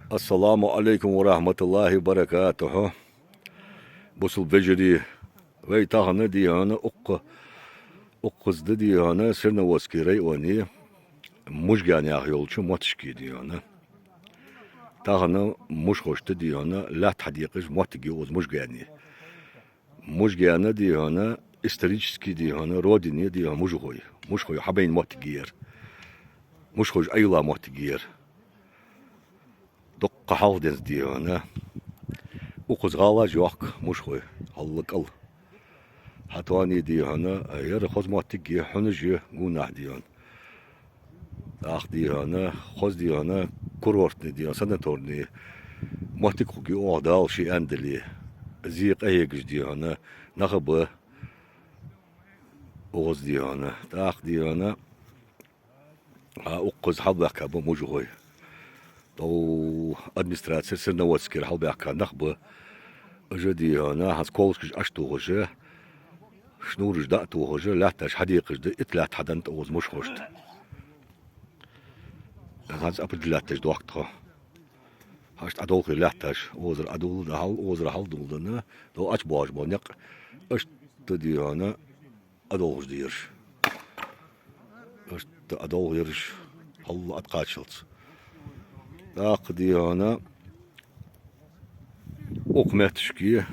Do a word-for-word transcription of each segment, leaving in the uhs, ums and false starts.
Ассаламу Ӏалайкум ва рахьматуллахӀи ва баракатухӀ. Бусулба вежарий, вай тахан дий хьона укх-, укхаза да дий хьона Серноводский районе Мужган яха йолча моттигашка дий хьона. Тахан мушхошта дий хьона лаьтта хьадекъаш моттиг я укхаза Мужгане. Мужган дий хьона исторически дий хьона родина я дий хьона мужахой. Мушхой хьабайна моттиг я ер. Мушхой Ӏайла моттиг я ер. Дуккха хьалха денз дий хьона. Укхаза гӀалаш йохк мушхой, хьалла кӀал. ХӀаьта дий хьона, ер хоза моттиг я, хьунаш я гонахьа дий хьона. ТӀаккха дий хьона, хоза дий хьона, курортный дий хьона, санаторный моттиг хургья оаха, Дала ше аьнна дале. Зе къахьегаш дий хьона, нах а ба укхаза дий хьона. ТӀаккха дий хьона, а укхаза хьалбаьхка ба мужахой. Тхо администрацера, Серноводскера хьалбаьхка нах ба. Уж дий хьона, хӀанз колышкаш Ӏотохаш, шнураш дӀатохаш, лаьтташ хьадекъаш да, итт лаьтта хьаденна тӀа укхаза мушхошта. ХӀанз определять деш дохк тхо. ХӀанз Ӏодолхе лаьтташ, укхазара Ӏодоладенна хьал, укхазара хьалдоладенна, тхо ӀочубоагӀаш бола никъ, иштта дий хьона, Ӏодолхаш да ераш. Иштта Ӏодолх ераш, хьалла Ӏокхаччалца. ТӀаккха дий хьона, укх метташка,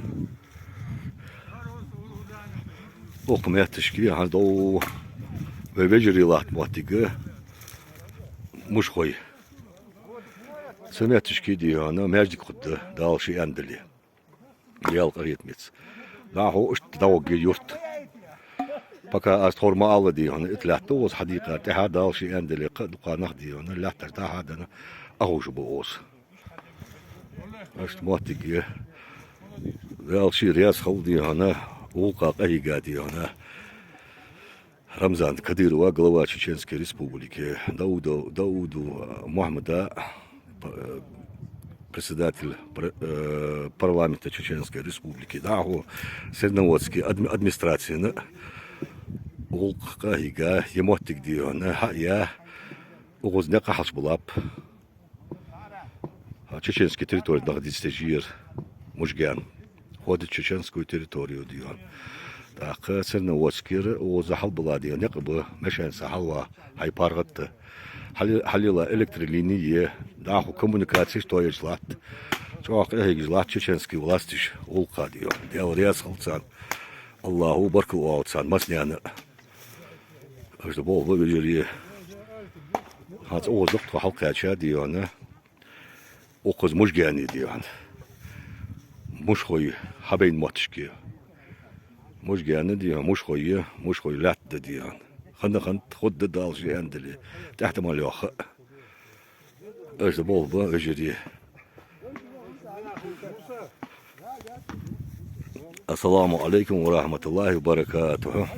укх метташка, хӀанз дов вай вежарий латта моттиг я мушхой. Цу метташка дий хьона маьждиг хургда, Дала ше аьнна дале. Даьла къахетамца. ДӀахо иштта дӀагӀоргья юрта. Пока аз тховра ма алла дий хьона, итт лаьтта укхаза хьадийкъар, тӀехьа Дала ше аьнна дале, кхы а дукха нах дий хьона, лаьтташ дӀа-хьа денна, Ӏоховш ба укхаза. Иштта моттиг я. Дала ше раьза хилва дий хьона, гӀулакха къахьийга дий хьона. Рамзан Кадырова, глава Чеченской Республики, Даудов, Дауду Мухаммада, п-, э, председатель пр-, э, парламента Чеченской Республики, дӀахо Серноводский адми-, администрацена гӀулакха къахьийга, ер моттиг дий хьона, хьа а яь, укхаза никъ хьалчубулаб. А чеченский территори даха дицдеш я ер Мужган. Входит в чеченскую территорию дий хьона. ТӀаккха Серноводскера укхаза хьалбала дий хьона никъ ба, машенца хьалвала, хьай паргӀата. Хьали-, хьалела электролини я, дӀахо коммуникацеш тоаеш латт. ЧӀоагӀа къахьегаш латт чеченский власташ гӀулакха дий хьона. Даьла раьза хилва царна. АллахӀа баркал оалва царна массанена. Иштта болх ба, вежарий. ХӀанз укхаза тхо хьалкхаьча дий хьона. Укхаза Мужгане дий хьона. Мушхой хьабайна моттигашка. Мужган дий хьона, мушхой я, мушхой лаьтта да дий хьона. Хана-ханна хургда, Дала ше аьнна дале. ТӀехьа тӀа мел йоагӀа. Иштта болх ба, вежарий. Ассаламу Ӏалайкум ва рахьматуллахӀи ва баракатухӀ.